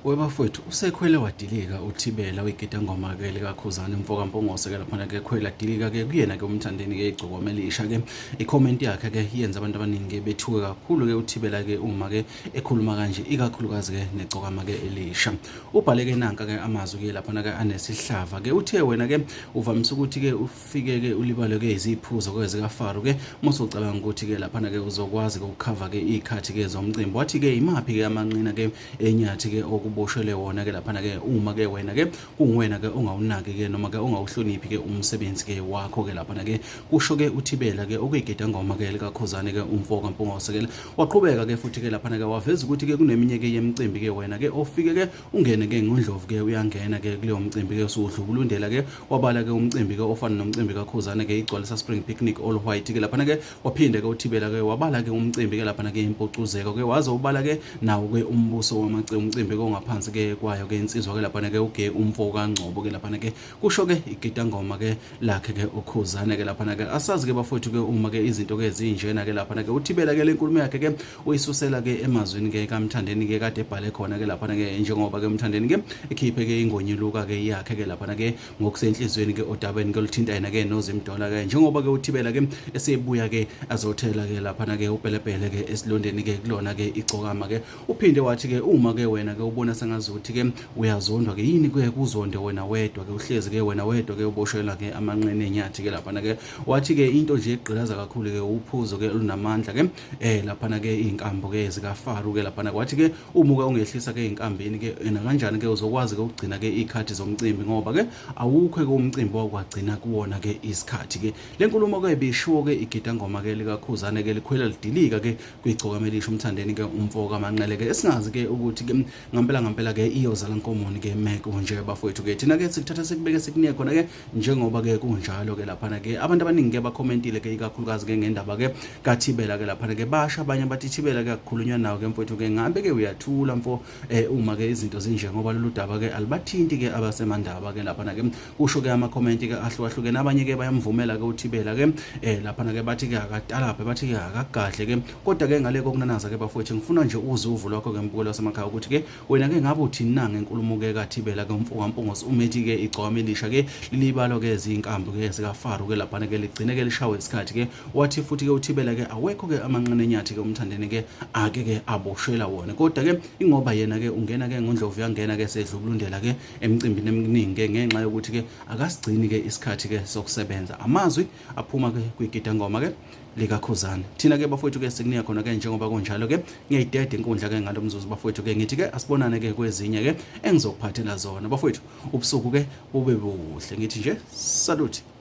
Webafwethu usekhwele wadilika uThibela wegidangoma-ke likaKhuzani umfoka Mpungose-ke laphana-ke khwela dilika-ke kuyena-ke uMthandeni-ke igcokoma elisha-ke ikhomenti yakhe-ke yenza abantu abaningi-ke bethuke kakhulu-ke uThibela-ke uma-ke ekhuluma kanje ikakhulukazi-ke negcokama-ke elisha ubhale-ke nanka-ke amazwi-ke laphana-ke anesihlava-ke uthe wena-ke uvamise ukuthi-ke ufike-ke ulibale-ke iziphuzo-ke zikaFaro-ke uma usucabanga ukuthi-ke laphana-ke uzokwazi-ke ukukhava-ke iy'khathi-ke zomcimbi wathi-ke imaphi-ke amanqina-ke enyathi ke okuboshelwe wona ke laphana ke uma ke wena ke kunguwena ke ongawunaki ke noma ke ongawuhloniphi ke umsebenzi ke wakho ke laphana ke kusho ke uThibela ke okuyigidangoma ke likaKhuzane ke umfo kaMpungose ke waqhubeka ke futhi ke laphana ke waveza ukuthi ke kuneminye ke yemicimbi ke wena ke ofike ke ungene ke ngondlovu ke uyangena ke kuleyo mcimbi ke usudlukulundela ke wabala ke umcimbi ke ofana nomcimbi kaKhuzane ke igcwalisa Spring Picnic All White ke laphana ke waphinde ke uthibela ke wabala ke umcimbi ke laphana ke impucuzeko ke waze ubala ke nawo ke umbuso wamacimbi umcimbi ke ongaphansi ke kwayo ke insizwa ke laphana ke uge umfo kaNgcobo ke laphana ke kusho ke igidangoma ke lakhe ke ukhuzane ke laphana ke asazi ke bafowethu ke uma ke izinto ke zinjena ke laphana ke uthibela ke lenkulumo yakhe ke uyisusela ke emazwini ke kaMthandeni ke kade ebhale khona ke laphana ke njengoba ke uMthandeni ke ekhiphe ke ingonyuluka ke yakhe ke laphana ke ngokusenhliziyweni ke odabeni ke oluthinta yena ke noZimdola ke njengoba ke uThibela ke esebuya ke azothela ke laphana ke upelepele ke esilondeni ke kulona ke igcokama ke uphinde wathi ke uma ke wena ke ubona sengazuthi ke uyazondwa ke yini ke kuzonde wena wedwa ke uhlezi ke wena wedwa ke uboshelwa ke amanqene enyathi ke laphana ke wathi ke into nje egqilaza kakhulu ke uphuzo ke olunamandla ke eh laphana ke izinkambo ke zikaFaru ke laphana kwathi ke uma uke ungehlisa ke inkambini ke yena kanjani ke uzokwazi ke ukugcina ke ikhathi zomcimbi ngoba ke awukho ke umcimbi wakwagcina kuwona ke isikhathi ke le nkulumo ke ibishiwo ke igidangoma ke likaKhuzane ke likhwela lidilika ke kwigcokama elisha umthandeni ke umfo kaManqele ke esingazi ke ukuthi ke ngampela ngampela ke iyozala nkomoni ke meko nje bafowethu ke thina ke sikuthatha sikubeke sikunike khona ke njengoba ke kunjalo ke laphana ke abantu abaningi ke bakhomentile ke ikakhulukazi ke ngendaba ke kaThibela ke laphana ke basha abanye bathi Thibela ke akukhulunywa nawo ke mfowethu ke ngabe ke uyathula mfo eh uma ke izinto zinje ngoba lolu daba ke alibathinti ke abasemandaba ke laphana ke kusho ke ama comment ke ahlukahlukene abanye ke bayamvumela ke uThibela ke eh laphana ke bathi ke akatalaphe bathi ke akagadle ke kodwa ke ngale kokunanaza ke bafowethu ngifuna nje uze uvo lwakho ke mbukelo wasemakhaya ukuthi ke Wena ke ngabe uthini na ngenkulumo ke kaThibela ke umfo kaMpungose umethi ke igcwama elisha ke lilibalwa ke zinkambi ke zikaFaro ke laphana ke ligcine ke lishawe isikhathi ke wathi futhi ke uThibela ke awekho ke amanqina enyathi ke umthandeni ke ake ke aboshela wona kodwa ke ingoba yena ke ungena ke ngondlovu yangena ke sedlubulundela ke emcimbini eminingi ke ngenxa yokuthi ke akasigcini ke isikhathi ke sokusebenza amazwi aphuma ke kwigidangoma ke likaKhuzani. Thina ke bafowethu ke sikunika khona ke njengoba kunjalo ke ngiyayideda inkundla ke ngalo mzuzu bafowethu ke ngithi ke asibonane ke kwezinye ke engizokuphathela zona bafowethu ubusuku ke bube buhle ngithi nje salute.